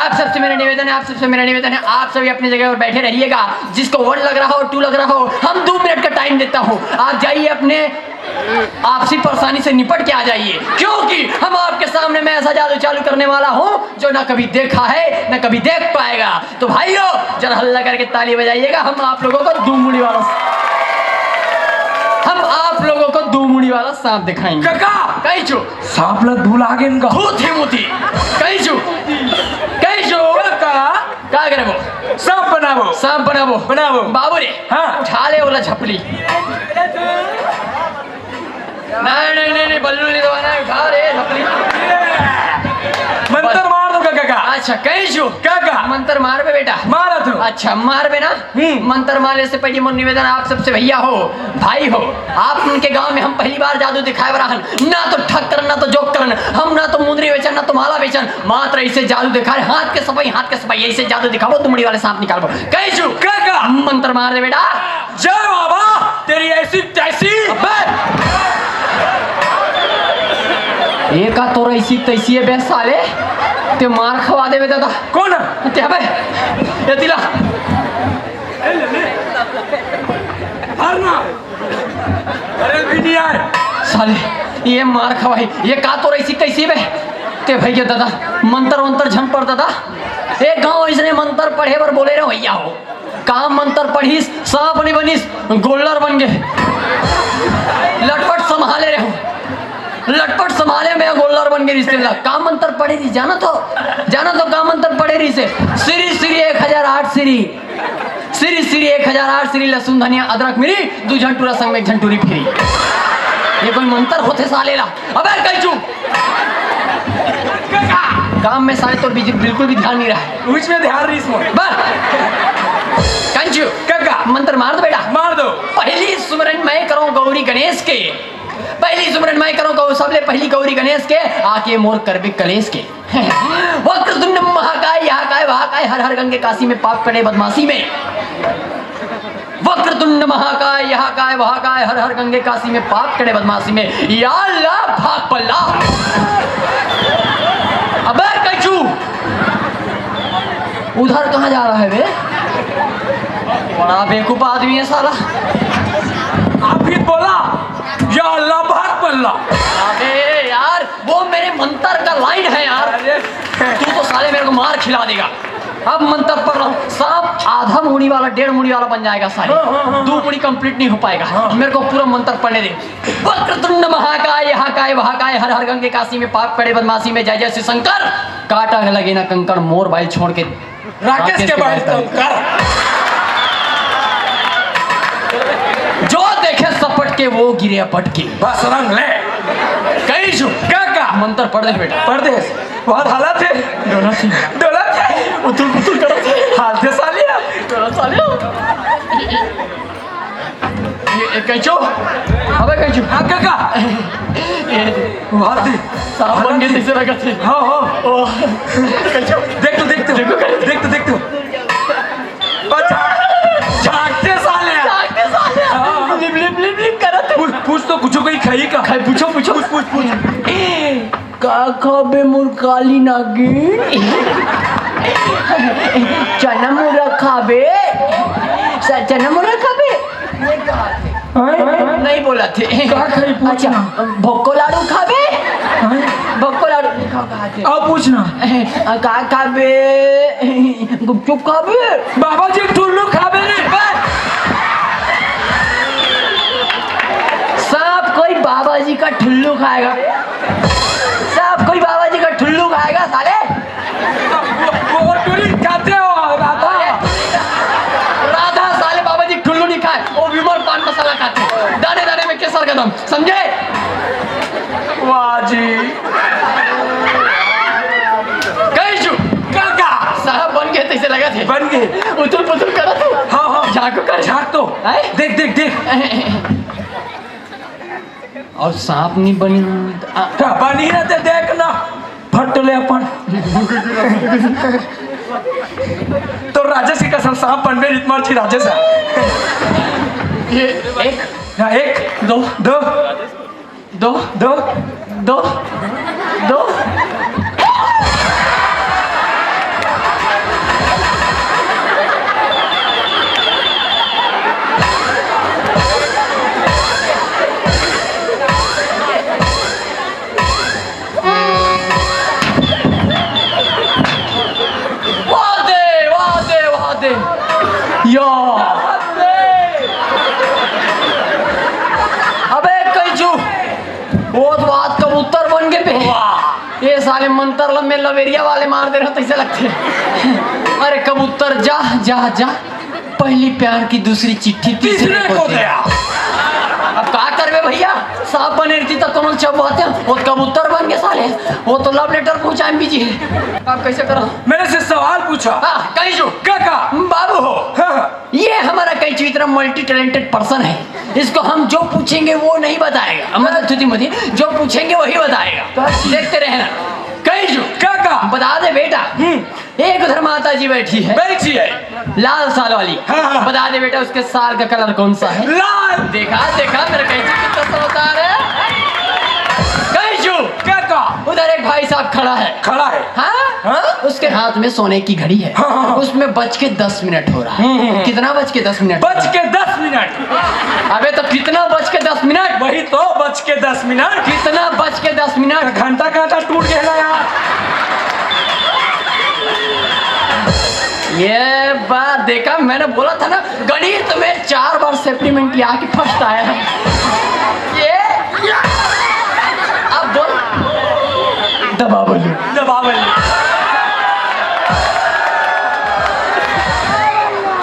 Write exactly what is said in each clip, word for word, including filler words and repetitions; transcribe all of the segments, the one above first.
आप सबसे मेरा निवेदन है, आप सबसे मेरा निवेदन है, आप सभी अपनी जगह पर बैठे रहिएगा। जिसको वन लग रहा हो, टू लग रहा हो, हम दो मिनट का टाइम देता हूँ। आप जाइए, अपने आपसी परेशानी से निपट के आ जाइए, क्योंकि हम आपके सामने मैं ऐसा जादू चालू करने वाला हूँ जो ना कभी देखा है, ना कभी देख पाएगा। तो भाइयों, जरा हल्ला करके ताली बजाइएगा, हम आप लोगों को दो मुड़ी वाला हम आप लोगों को दो मुड़ी वाला सांप दिखाएंगे। काका! कैचू। सांप ला धूल आ गए इनका। थू थी मुती। कैचू। कैचू। काका! का करे वो? सांप बनाबो। सांप बनाबो। बनाबो। बाबू रे। हाँ। उठा ले ओला झपली। नहीं, नहीं, नहीं, नहीं, बल्लू नहीं दबाना है, उठा रे झपली। मंत्र मार दो काका का। अच्छा, कैचू। काका। मंत्र मार बे बेटा। मारा तू। अच्छा, मार बे ना। हम्म। मंत्र मारे से पहले मोर निवेदन आप सबसे, भैया हो, भाई हो, आप मन के गांव में हम पहली बार जादू दिखाए बर आहन। ना तो ठक करन, ना तो जोक करन, हम ना तो मुंदरी बेचन, ना तो माला बेचन, मात्र ऐसे जादू दिखाए, हाथ के सफाई, हाथ के सफाई, ऐसे जादू दिखाबो, दो मुड़ी वाले सांप निकालबो। कैचू। काका। मंत्र मार दे बेटा। जय बाबा, तेरी ऐसी तैसी। अबे! ये का तोर ऐसी तैसी है बे साले? ते मार खवा देबे दादा। कौन? ते अबे, ये तिला। हरना। अरे भी नहीं यार। साले, ये मार खवाई, ये का तोर ऐसी तैसी बे? ते भैया दादा, मंत्र वंत्र झन पढ़ दादा। एक गांव इसने मंत्र पढ़े बर बोले रहे भैया हो। का मंत्र पढ़िस, सांप नहीं बनिस, गोल्लर बन गए। लटपट संभाले रहे हो, लटपट संभाले में गोल्लर बन गए रिश्ते ला। का मंत्र पढ़े रही, जाना तो, जाना तो का मंत्र पढ़े रही से, श्री श्री एक हजार आठ श्री, श्री श्री एक हजार आठ श्री लहसुन धनिया अदरक मिरी, दू झन टूरा संग में एक झन टूरी फिरी। ये कोई मंत्र होथे साले ला? अबे कैचू। काम में साले तोर बिजी-, बिल्कुल भी ध्यान नहीं रहा है। बीच में ध्यान रही इसमें। बस। कैचू। काका। मंत्र मार दो बेटा। मार दो। पहली सुमरन मैं करूं गौरी गणेश के। पहली सुमरन मैं करूं गौ-, सबले पहली गौरी गणेश के, आके मोर करबे कलेश के। वक्रतुंड महाकाय, यहाँ काय, वहाँ काय, हर हर गंगे काशी में पाप कड़े बदमाशी में। वक्रतुंड महाकाय, यहाँ काय, वहाँ काय, हर हर गंगे काशी में पाप कड़े बदमाशी में। या अल्लाह, भाग पल्ला। अबे कैचू, उधर कहाँ जा रहा है बे? बड़ा बेवकूफ आदमी है साला। आप ही बोला, या अल्लाह, भाग पल्ला। अबे यार, वो मेरे मंत्र का लाइन है यार। अरे। तू तो साले मेरे को मार खिला देगा। अब मंत्र पढ़ रहा हूँ, सांप आधा मुड़ी वाला, डेढ़ मुड़ी वाला बन जाएगा साले। हाँ, हाँ, हाँ, दो हाँ। मुड़ी कंप्लीट नहीं हो पाएगा। हाँ। मेरे को पूरा मंत्र पढ़ने दे। वक्रतुंड महाकाय, यहाँ काय, वहाँ काय, हर हर गंगे काशी में पाप कड़े बदमाशी में, जय जय शिव शंकर। काटा लगे ना कंकड़, मोर बाइल छोड़ के राकेश के बाइल तंग कर। जो देखे सपट के वो गिरे अपट के। बस रंग ले। कैचू। काका। मंत्र पढ़ दे बेटा। पढ़ दे। बहुत हालत है। डोला थे। डोला थे। उथुल पुथुल करा थे। हाल थे सालिया। डोला सालिया। ये, ये कैचू। अबे कैचू। हाँ काका। ये बहुत ही साहब बन के जैसे लगा थे। हाँ, हाँ। ओ, कैचू। देख तो, देख तो। देखो, कैचू। देख तो, देख तो। अच्छा, झांकते साले। झांकते साले। हाँ। लिप, लिप, लिप, लिप करत। पूछ, पूछ तो, कुछ कोई खाई का? खाई, पूछो, पूछो। पूछ, पूछ, पूछ। का खाबे मोर काली नागिन? चना मुरा खाबे? स-, चना मुरा खाबे? हाँ? नहीं बोला थे। का खाई पूछ अच्छा, ना। भक्को लाडू खाबे? हाँ? भक्को लाडू नहीं खाओ, कहा थे। अब पूछ ना। अ, का खाबे? गुपचुप खाबे? बाबा जी ठुल्लू खाबे रे। सांप कोई बाबा जी का ठुल्लू खाएगा? सांप कोई बाबा जी का ठुल्लू खाएगा साले? वो, वो टूरी खाते हो, राधा। राधा साले बाबा जी ठुल्लू नहीं खाए, वो विमल पान मसाला खाते हैं। दाने दाने में केसर कदम, समझे? वाह जी। कैचू। काका। साहब बन गए, तैसे लगा थे। बन गए। उथुल पुथुल करा थे। हाँ, हाँ। झांको कर। झांक तो। हैं? देख, देख, देख। और सांप नहीं बनी। आ, का बनी ना ते देख ना। फट ले अपन। तो राजेश की कसम, सांप बनबे रित मर्ची राजेश है। ये एक। हाँ, एक। दो। दो। दो। दो। दो। दो। मंतर ल मैं लवेरिया वाले मार दे रहा हूँ, तैसे लगते। अरे कबूतर जा, जा, जा, पहली प्यार की दूसरी चिट्ठी तीसरे तीसरे को को दे। दे। अब का करबे भैया, साफ बने रहती तो कोनो चबवाते, वो कबूतर बन गए साले, वो तो लव लेटर पहुंचाए बिजी है। अब कैसे करो? मेरे से सवाल पूछा। हाँ, कहीं जो। काका। बाबू हो। हाँ, हाँ। ये हमारा कैचू इतना मल्टी टैलेंटेड पर्सन है, इसको हम जो पूछेंगे वो नहीं बताएगा, मतलब थुथी मुथी, जो पूछेंगे वही बताएगा। देखते रहना। कैचू। काका। बता दे बेटा। हम्म। एक उधर माता जी बैठी है। बैठी है। लाल साल वाली। हाँ, हाँ। बता दे बेटा, उसके साल का कलर कौन सा है? लाल। देखा, देखा, मेरा कैचू कितना समझदार है। कैचू। काका। उधर एक भाई साहब खड़ा है। खड़ा है। हाँ? हाँ? उसके हाथ में सोने की घड़ी है। हाँ, हाँ, हाँ। उसमें बज के दस मिनट हो रहा है। हम्म, हम्म, हम्म। कितना बज के दस मिनट? बज के दस मिनट। अबे तो कितना बज के दस मिनट? वही तो, बज के दस मिनट। कितना बज के दस मिनट? घंटा कांटा टूट गया ना यार। ये बात देखा, मैंने बोला था ना, गणित में चार बार सेफ्टी में आके फर्स्ट आया है। ये अब बोल। दबा बोलिए। दबा बोलिए।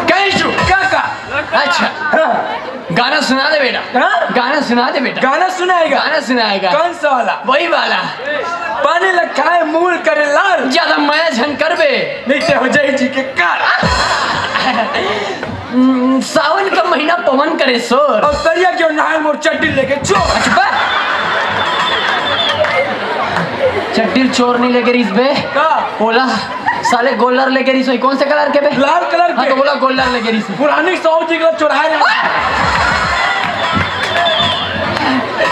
कैचू। काका। अच्छा। हाँ। गाना सुना दे बेटा। हाँ? गाना सुना दे बेटा। गाना सुनाएगा? गाना सुनाएगा। कौन सा वाला? वही वाला। पानी लखाए मूल करे लाल। ज्यादा मया झन करबे। नहीं ते हो जाई जी के कार। हम्म, सावन का महीना पवन करे शोर। अब दरिया क्यों नहाए मोर चड्डी लेके चोर। अच्छा बा। चड्डी चोर नहीं लेके रिस बे। का? ओला साले गोल्लर लेके रिस होई। कौन से कलर के बे? लाल कलर हाँ, के। तो बोला गोल्लर लेके रिस। पुरानी सौ जी का चुराए रहे।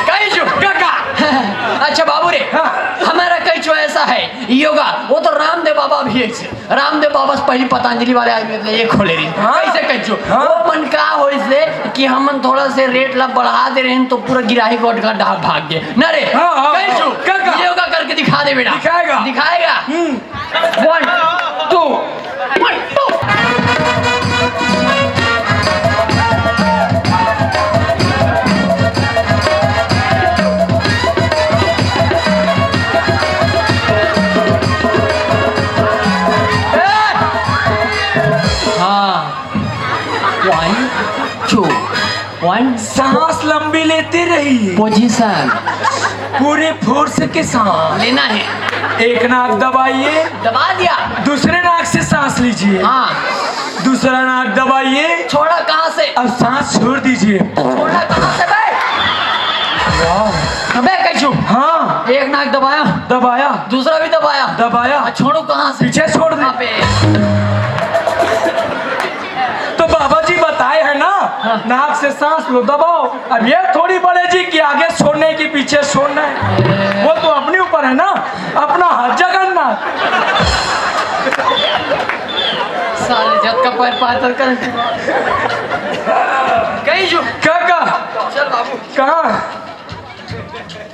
कैचू। काका। अच्छा बाबू रे। हाँ। हमारा कैचू ऐसा है, योगा, वो तो रामदेव बाबा भी ऐसे। रामदेव बाबा से पहली पतंजलि वाले आदमी मतलब ये खोले रही। हाँ। कैसे कैचू? हाँ। वो मन का हो इससे कि हम मन थोड़ा से रेट ला बढ़ा दे रहे हैं तो पूरा गिराही को अटका डाल भाग गए। ना रे। हाँ, हाँ, कैचू। हाँ। काका। योगा करके दिखा दे बेटा। दिखाएगा। दिखाएगा। हम्म। One, two, one, two। हाँ। One, two, one। सांस लंबी लेते रहिए। पोजीशन। पूरे फोर्स के साथ लेना है। एक नाक दबाइए। दबा दिया। दूसरे नाक से सांस लीजिए। हाँ। दूसरा नाक दबाइए। छोड़ा कहाँ से? अब सांस छोड़ दीजिए। छोड़ा कहाँ से बे? वाह। अबे कैचू। हाँ। एक नाक दबाया। दबाया। दूसरा भी दबाया। दबाया। और छोड़ू कहाँ से? पीछे छोड़ दे। अबे। तो बाबा जी बताए हैं ना, हाँ। नाक से सांस लो, दबाओ। अब ये थोड़ी बोले जी कि आगे छोड़ने की पीछे छोड़ना है, वो तो अपने ऊपर है ना, अपना हाथ जगन्नाथ। साले जत का पैर पातर कर। कैचू। काका। चल बाबू। कहाँ?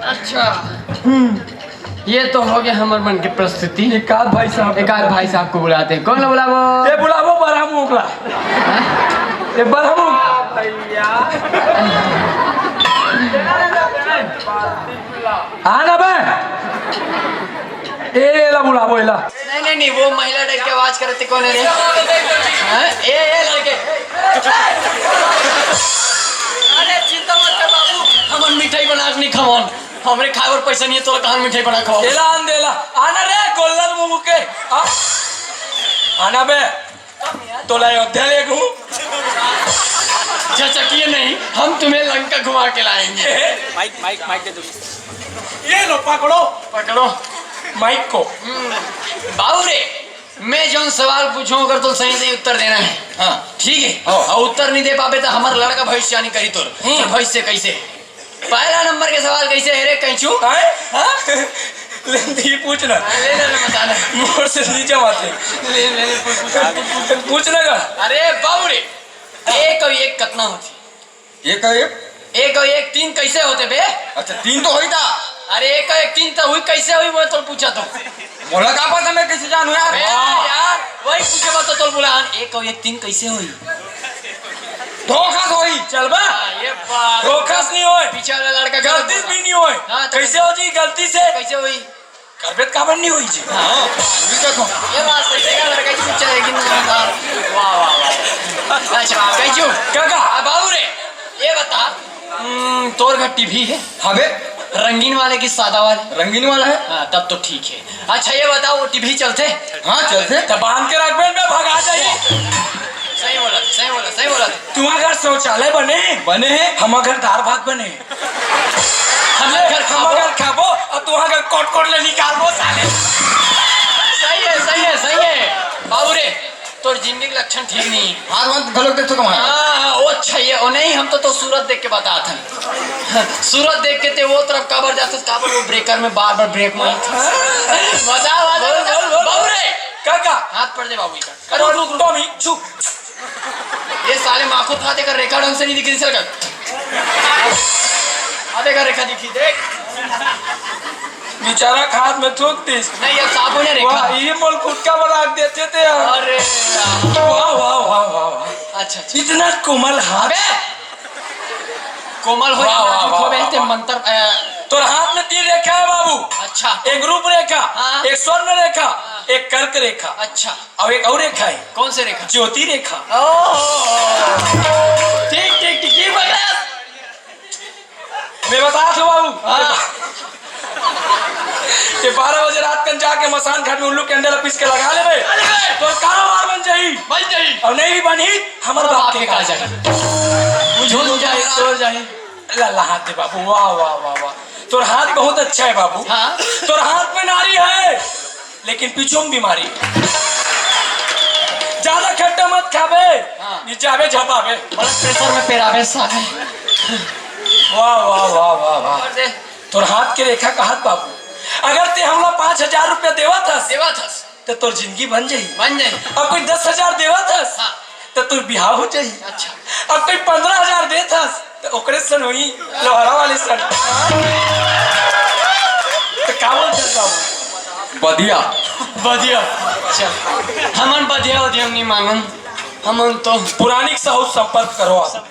अच्छा। हम्म। ये तो हो गया हमारे मन की प्रस्तुति। एक आध भाई साहब। एक आध भाई साहब को बुलाते हैं। कौन ला बुलावो? ये बुलावो बरहम उकला। हाँ? ये बरहम उक- हाँ ना बे? ए, एला बुलावो, एला। नहीं, नहीं, नहीं, वो महिला टाइप की आवाज करते कौन है रे? हाँ? ए, ए, लड़के। अरे, चिंता मत कर बाबू, हमन मिठाई बना के नहीं खवान। हमरे खाए बर पैसा नहीं है, तोला कहाँ मिठाई बना खवाऊं? एला आन दे, एला। आना रे, गोल्लर मुंह के। आ? आना बे। तोला अयोध्या ले घूम। झचकिए नहीं, हम तुम्हें लंका घुमा के लाएंगे। माइक, माइक, माइक दे दो। ये लो, पकड़ो। पकड़ो। माइक को। बाबू रे, मैं जौन सवाल पूछूं, अगर तो सही सही उत्तर देना है। हाँ। ठीक है? हाँ। और उत्तर नहीं दे पाबे तो हमारा लड़का भविष्यवाणी करी तोर। हम्म। तो भविष्य कैसे? पहला नंबर के सवाल कैसे है रे कैचू? आए? हाँ? ले, ये पूछ ना। ले, ले, ले, बता ना। मोर से नीचे बात है। ले, ले, ले, पूछ, पूछ, पूछ, पूछ। पूछ ना का? अरे बाबू रे, एक और एक कतना होती? एक और एक? एक और एक तीन कैसे होते बे? अच्छा, तीन तो होई था। अरे एक और एक तीन तो हुई, कैसे हुई वो तो पूछा तो। मोला का पता मैं कैसे जानू यार? अरे यार, वही पूछे बात तो तोल बोला, एक और एक तीन कैसे हुई? धोखा से होई। चल बा। हाँ, ये बात। धोखा से नहीं होए। पीछे वाला लड़का गलत गलती से बोला। भी नहीं होए। हाँ, तो कैसे हो जी गलती से? कैसे हुई? अरबे त काबर नहीं होई जी? हाँ। ये बात सही है, अगर कहीं कुछ चलेगी ना, वाह, वाह, वाह। अच्छा, कहीं क्यों? काका। आ, बाबू रे, ये बता, हम्म, तोर घर टीवी है? हवे। रंगीन वाले कि सादा वाले? रंगीन वाला है। हाँ, तब तो ठीक है। अच्छा, ये बताओ, वो टीवी चलथे? हाँ, चलथे। तो बांध के रखबे, मैं भगा जाई। सही बोला, सही बोला, सही बोला। तुम्हार घर शौचालय बने? बने हे। हमर घर दार भात बने। हमर घर खाबो। हमर घर खाबो, अउ तुम्हार घर कोट कोट ले निकालबो साले। सही है, सही है, सही है। बाबू रे, तोर जिंदगी के लक्षण ठीक नहीं है। हार वंत घलोक देखथो तुम्हारा। हाँ, हाँ, वो अच्छा ये, वो नहीं, हम तो, तो सूरत देख के बतात हन। सूरत देख के ते वो तरफ काबर जाथस, काबर वो ब्रेकर में बार बार ब्रेक मारथस। बता, बता, बोल, बता। बोल, बोल, बाबू बोल। रे। काका। हाथ पड़ दे बाबू जी का। अरे, रुक, रुक, रुक। टॉमी, छू। ये साले माखो खाते का रेखा ढंग से नहीं दिखी सर का। अबे का रेखा दिखी, देख। बेचारा खात में थूक दिस। नहीं, ये साबुन है रेखा। वाह, ये मोल गुटखा बना देते थे यार। अरे यार। वाह, वाह, वाह, वाह, वाह। अच्छा, अच्छा। इतना कोमल हाथ। अबे! कोमल हो वाह, या वाह, नाजुक वाह, हो, वाह, बेहते वाह। मंत्र, अ, तोर हाथ में तीन रेखा है बाबू। अच्छा। एक रूप रेखा, हाँ। एक स्वर्ण रेखा, हाँ। एक कर्क रेखा। अच्छा। अउ एक अउ रेखा है। कौन से रेखा? ज्योति रेखा। ओ। ठीक, ठीक, ठीक, ठीक, बकरा। मैं बतात हूँ बाबू। हाँ। ये बारह बजे रात कन जाके मसान घाट में उल्लू कैंडल पीस के लगा लेबे। अरे! तोर कारोबार बन जाही। बन जाही। अउ नहीं भी बनही, हमर बाप के का जाही। बुझो जाही, तोर जाही। ला, ला हाथ दे बाबू, वाह, वाह, वाह, वाह। तोर हाथ बहुत अच्छा है बाबू। हाँ। तोर हाथ में नारी है, लेकिन पीछू में बीमारी है। ज्यादा खट्टा मत खाबे, हाँ। नीचे आबे झपाबे। ब्लड प्रेशर में पेराबे साले। वाह, वाह, वाह, वाह, वाह। और दे। तोर हाथ के रेखा कहत बाबू, अगर ते हमला पाँच हजार रुपया देवत हस, देवत हस। त तोर जिंदगी बन जाही। बन जाही। अब कोई दस हजार देवत हस, हाँ। त तोर बिहाव हो जाही। अच्छा। अब कोई पन्द्रह हजार देत हस, त ओकरे सन होही, लोहरा वाले सन। त का बोलत हस बाबू? बधिया। बधिया। चल। हमन बधिया, बधिया नहीं मांगन। हमन तो पुरानी के साहू संपर्क करो आप।